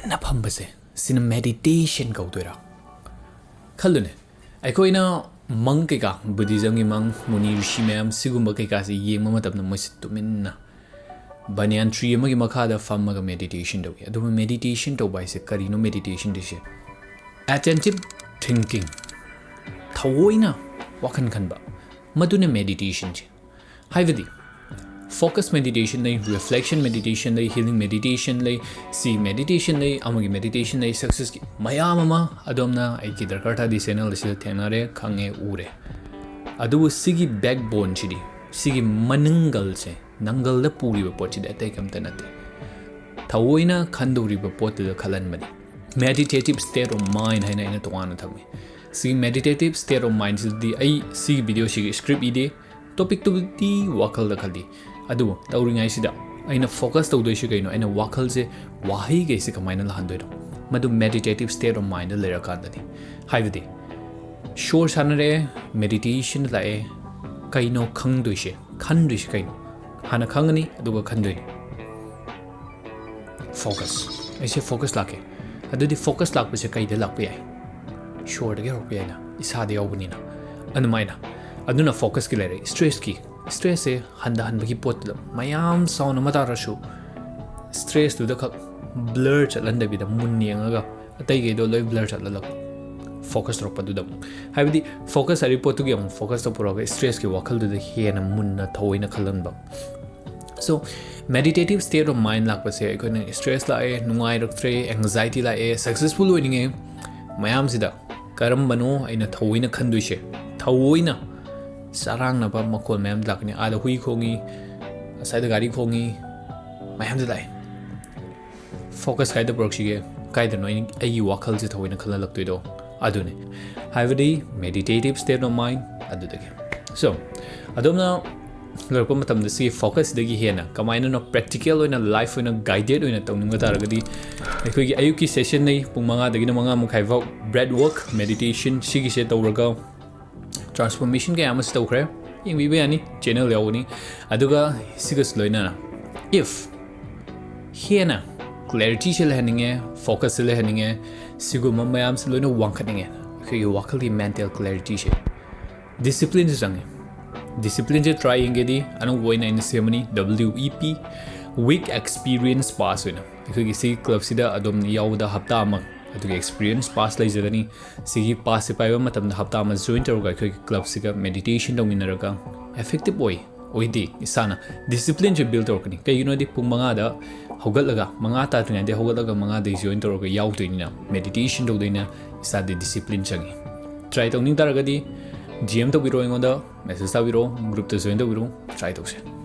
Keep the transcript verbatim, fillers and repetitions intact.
ꯇꯨꯃꯤꯟꯅ ꯐꯝꯕꯁꯦ, ꯁꯤꯅ meditation ꯀꯧꯗꯣꯏꯔꯥ? ꯈꯜꯂꯨꯅꯦ, ꯑꯩꯈꯣꯏꯅ ꯃꯪ ꯀꯩꯀꯥ, ꯕꯨꯙꯤꯖꯝꯒꯤ ꯃꯪ, ꯃꯨꯅꯤ ꯔꯤꯁꯤ ꯃꯌꯥꯝ, ꯁꯤꯒꯨꯝꯕ ꯀꯩꯀꯥꯁꯦ ꯌꯦꯡꯕ ꯃꯇꯝꯗ ꯃꯣꯏꯁꯦ ꯇꯨꯃꯤꯟꯅ banyan tree ꯑꯃꯒꯤ ꯃꯈꯥꯗ ꯐꯝꯃꯒ meditation ꯇꯧꯏ꯫ ꯑꯗꯨꯕꯨ meditation ꯇꯧꯕ ꯍꯥꯏꯁꯦ ꯀꯔꯤꯅꯣ? Meditation ꯇꯧꯔꯤꯁꯦ attentive thinking, ꯊꯑꯣꯏꯅ ꯋꯥꯈꯜ ꯈꯟꯕ, ꯃꯗꯨꯅ meditation ꯁꯦ꯫ ꯍꯥꯏꯕꯗꯤ focus meditation ꯂꯩ, reflection meditation ꯂꯩ, healing meditation ꯂꯩ, ꯁꯤ meditation ꯂꯩ, ꯑꯃꯒꯤ meditation ꯂꯩ, success ꯀꯤ ꯃꯌꯥꯝ ꯑꯃ ꯑꯗꯣꯝꯅ ꯑꯩꯒꯤ ꯗꯔꯀꯥꯔ ꯇꯥꯗꯦ channel ꯑꯁꯤꯗ ꯊꯦꯡꯅꯔꯦ, ꯈꯪꯉꯦ, ꯎꯔꯦ꯫ ꯑꯗꯨꯕꯨ ꯁꯤꯒꯤ backbone ꯁꯤꯗꯤ, ꯁꯤꯒꯤ ꯃꯅꯪꯒꯜꯁꯦ, ꯅꯪꯒꯜꯗ ꯄꯨꯔꯤꯕ ꯄꯣꯠꯁꯤꯗꯤ ꯑꯇꯩ ꯀꯩꯝꯇ ꯅꯠꯇꯦ, ꯊꯑꯣꯏꯅ ꯈꯟꯗꯧꯔꯤꯕ ꯄꯣꯠꯇꯨꯗ ꯈꯜꯍꯟꯕꯅꯤ꯫ Meditative state of mind ꯍꯥꯏꯅ ꯑꯩꯅ ꯇꯣꯉꯥꯟꯅ ꯊꯝꯃꯤ꯫ ꯁꯤꯒꯤ meditative state of mind ꯁꯤꯗꯤ ꯑꯩ ꯁꯤꯒꯤ video ꯁꯤꯒꯤ script ꯏꯗꯦ, topic ꯇꯨꯕꯨꯗꯤ ꯋꯥꯈꯜꯗ ꯈꯜꯂꯤ, ꯑꯗꯨꯕꯨ ꯇꯧꯔꯤꯉꯩꯁꯤꯗ ꯑꯩꯅ focus ꯇꯧꯗꯣꯏꯁꯤ ꯀꯩꯅꯣ? ꯑꯩꯅ ꯋꯥꯈꯜꯁꯦ, ꯋꯥꯍꯩꯈꯩꯁꯦ ꯀꯃꯥꯏꯅ ꯂꯥꯛꯍꯟꯗꯣꯏꯅꯣ? ꯃꯗꯨ meditative state of mind ꯗ ꯂꯩꯔꯀꯥꯟꯗꯅꯤ꯫ ꯍꯥꯏꯕꯗꯤ ꯁꯣꯔ ꯁꯥꯟꯅꯔꯛꯑꯦ, meditation ꯂꯥꯛꯑꯦ, ꯀꯩꯅꯣ ꯈꯪꯗꯣꯏꯁꯦ, ꯈꯟꯗꯣꯏꯁꯦ ꯀꯩꯅꯣ? ꯍꯥꯟꯅ ꯈꯪꯉꯅꯤ, ꯑꯗꯨꯒ ꯈꯟꯗꯣꯏꯅꯤ꯫ Focus, ꯑꯩꯁꯦ focus ꯂꯥꯛꯀꯦ꯫ ꯑꯗꯨꯗꯤ focus ꯂꯥꯛꯄꯁꯦ ꯀꯩꯗ ꯂꯥꯛꯄ ꯌꯥꯏ? ꯁꯣꯔꯗꯒꯤ ꯍꯧꯔꯛꯄ ꯌꯥꯏꯅ, ꯏꯁꯥꯗ ꯌꯥꯎꯕꯅꯤꯅ꯫ ꯑꯗꯨꯃꯥꯏꯅ, ꯑꯗꯨꯅ focus ꯀꯤ ꯂꯩꯔꯦ꯫ Stress ꯀꯤ, stress ꯁꯦ ꯍꯟꯊꯍꯟꯕꯒꯤ ꯄꯣꯠꯇꯨꯗ ꯃꯌꯥꯝ sound ꯑꯃ ꯇꯥꯔꯁꯨ stress ꯇꯨꯗ ꯈꯛ blur ꯆꯠꯍꯟꯗꯕꯤꯗ ꯃꯨꯟ ꯌꯦꯡꯉꯒ ꯑꯇꯩꯈꯩꯗꯣ ꯂꯣꯏ blur ꯆꯠꯍꯜꯂꯒ focus ꯇꯧꯔꯛꯄꯗꯨꯗ ꯑꯃꯨꯛ, ꯍꯥꯏꯕꯗꯤ focus ꯍꯥꯏꯔꯤ ꯄꯣꯠꯇꯨꯒꯤ ꯑꯃꯨꯛ focus ꯇꯧ ꯄꯨꯔꯛꯑꯒ stress ꯀꯤ ꯋꯥꯈꯜꯗꯨꯗ ꯍꯦꯟꯅ ꯃꯨꯟꯅ ꯊꯑꯣꯏꯅ ꯈꯜꯍꯟꯕ꯫ So, meditative state of mind ꯂꯥꯛꯄꯁꯦ ꯑꯩꯈꯣꯏꯅ stress ꯂꯥꯛꯑꯦ, ꯅꯨꯡꯉꯥꯏꯔꯛꯇ꯭ꯔꯦ, anxiety ꯂꯥꯛꯑꯦ, successful ꯑꯣꯏꯅꯤꯡꯉꯦ, ꯃꯌꯥꯝꯁꯤꯗ ꯀꯔꯝꯕꯅꯣ ꯑꯩꯅ ꯊꯑꯣꯏꯅ ꯈꯟꯗꯣꯏꯁꯦ? ꯊꯑꯣꯏꯅ ꯆꯔꯥꯡꯅꯕ ꯃꯈꯣꯜ ꯃꯌꯥꯝ ꯂꯥꯛꯀꯅꯤ꯫ ꯑꯥꯗ ꯍꯨꯏ ꯈꯣꯡꯉꯤ, ꯑꯁ꯭ꯋꯥꯏꯗ ꯒꯥꯔꯤ ꯈꯣꯡꯉꯤ, ꯃꯌꯥꯝꯗꯤ ꯂꯥꯛꯑꯦ꯫ Focus ꯀꯥꯏꯗ ꯄꯨꯔꯛꯁꯤꯒꯦ? ꯀꯥꯏꯗꯅꯣ ꯑꯩ, ꯑꯩꯒꯤ ꯋꯥꯈꯜꯁꯦ ꯊꯑꯣꯏꯅ ꯈꯜꯍꯜꯂꯛꯇꯣꯏꯗꯣ? ꯑꯗꯨꯅꯤ, ꯍꯥꯏꯕꯗꯤ meditative state of mind ꯑꯗꯨꯗꯒꯤ꯫ So, ꯑꯗꯣꯝꯅ ꯂꯣꯏꯔꯛꯄ ꯃꯇꯝꯗ ꯁꯤꯒꯤ focus ꯁꯤꯗꯒꯤ ꯍꯦꯟꯅ ꯀꯃꯥꯏꯅꯅꯣ practical ꯑꯣꯏꯅ, life ꯑꯣꯏꯅ guided ꯑꯣꯏꯅ ꯇꯧꯅꯤꯡꯕ ꯇꯥꯔꯒꯗꯤ, ꯑꯩꯈꯣꯏꯒꯤ ꯑꯌꯨꯛꯀꯤ session ꯂꯩ, ꯄꯨꯡ ꯃꯉꯥꯗꯒꯤꯅ ꯃꯉꯥ ꯃꯈꯥꯏ ꯐꯥꯎ breath work, meditation, ꯁꯤꯒꯤꯁꯦ ꯇꯧꯔꯒ transformation ꯀꯌꯥ ꯑꯃꯁꯨ ꯇꯧꯈ꯭ꯔꯦ, ꯌꯦꯡꯕꯤꯕ ꯌꯥꯅꯤ, channel ꯌꯥꯎꯒꯅꯤ꯫ ꯑꯗꯨꯒ ꯁꯤꯒꯁꯨ ꯂꯣꯏꯅꯅ, if ꯍꯦꯟꯅ ꯀ꯭ꯂꯦꯔꯤꯇꯤꯁꯦ ꯂꯩꯍꯟꯅꯤꯡꯉꯦ, ꯐꯣꯀꯁꯁꯦ ꯂꯩꯍꯟꯅꯤꯡꯉꯦ, ꯁꯤꯒꯨꯝꯕ ꯃꯌꯥꯝꯁꯦ ꯂꯣꯏꯅ ꯋꯥꯡꯈꯠꯅꯤꯡꯉꯦ꯫ ꯑꯩꯈꯣꯏꯒꯤ ꯋꯥꯈꯜꯒꯤ ꯃꯦꯟꯇꯦꯜ ꯀ꯭ꯂꯦꯔꯤꯇꯤꯁꯦ, ꯗꯤꯁꯤꯄ꯭ꯂꯤꯟꯁꯦ ꯆꯪꯉꯦ꯫ ꯗꯤꯁꯤꯄ꯭ꯂꯤꯟꯁꯦ ꯇ꯭ꯔꯥꯏ ꯌꯦꯡꯒꯦꯗꯤ ꯑꯅꯧꯕ ꯑꯣꯏꯅ ꯑꯩꯅ ꯁꯦꯝꯃꯅꯤ, W E P, Week Experience Pass ꯑꯣꯏꯅ꯫ ꯑꯩꯈꯣꯏꯒꯤ ꯁꯤꯒꯤ ꯀ꯭ꯂꯕꯁꯤꯗ ꯑꯗꯨꯝ ꯌꯥꯎꯕꯗ ꯍꯞꯇꯥ ꯑꯃ ꯑꯗꯨꯒꯤ ꯑꯦꯛꯁꯄꯤꯔꯤꯌꯦꯟꯁ ꯄꯥꯁ ꯂꯩꯖꯒꯅꯤ꯫ ꯁꯤꯒꯤ ꯄꯥꯁꯁꯦ ꯄꯥꯏꯕ ꯃꯇꯝꯗ ꯍꯞꯇꯥ ꯑꯃ ꯖꯣꯏꯟ ꯇꯧꯔꯒ ꯑꯩꯈꯣꯏꯒꯤ ꯀ꯭ꯂꯕꯁꯤꯒ ꯃꯦꯗꯤꯇꯦꯁꯟ ꯇꯧꯃꯤꯟꯅꯔꯒ ꯏꯐꯦꯛꯇꯤꯞ ꯑꯣꯏ ꯑꯣꯏꯗꯦ, ꯏꯁꯥꯅ ꯗꯤꯁꯤꯄ꯭ꯂꯤꯟꯁꯦ ꯕꯤꯜ ꯇꯧꯔꯛꯀꯅꯤ꯫ ꯀꯩꯒꯤꯅꯣꯗꯤ ꯄꯨꯡ ꯃꯉꯥꯗ ꯍꯧꯒꯠꯂꯒ, ꯃꯉꯥ ꯇꯥꯗ꯭ꯔꯤꯉꯩꯗ ꯍꯧꯒꯠꯂꯒ ꯃꯉꯥꯗꯩ ꯖꯣꯏꯟ ꯇꯧꯔꯒ ꯌꯥꯎꯗꯣꯏꯅꯤꯅ, ꯃꯦꯗꯤꯇꯦꯁꯟ ꯇꯧꯗꯣꯏꯅ ꯏꯁꯥꯗ ꯗꯤꯁꯤꯄ꯭ꯂꯤꯟ ꯆꯪꯉꯤ꯫ ꯇ꯭ꯔꯥꯏ ꯇꯧꯅꯤꯡ ꯇꯥꯔꯒꯗꯤ D M ꯇꯧꯕꯤꯔꯣ, ꯑꯩꯉꯣꯟꯗ ꯃꯦꯁꯦꯖ ꯊꯥꯕꯤꯔꯣ, ꯒ꯭ꯔꯨꯞꯇ ꯖꯣꯏꯟ ꯇꯧꯕꯤꯔꯣ, ꯇ꯭ꯔꯥꯏ ꯇꯧꯁꯦ꯫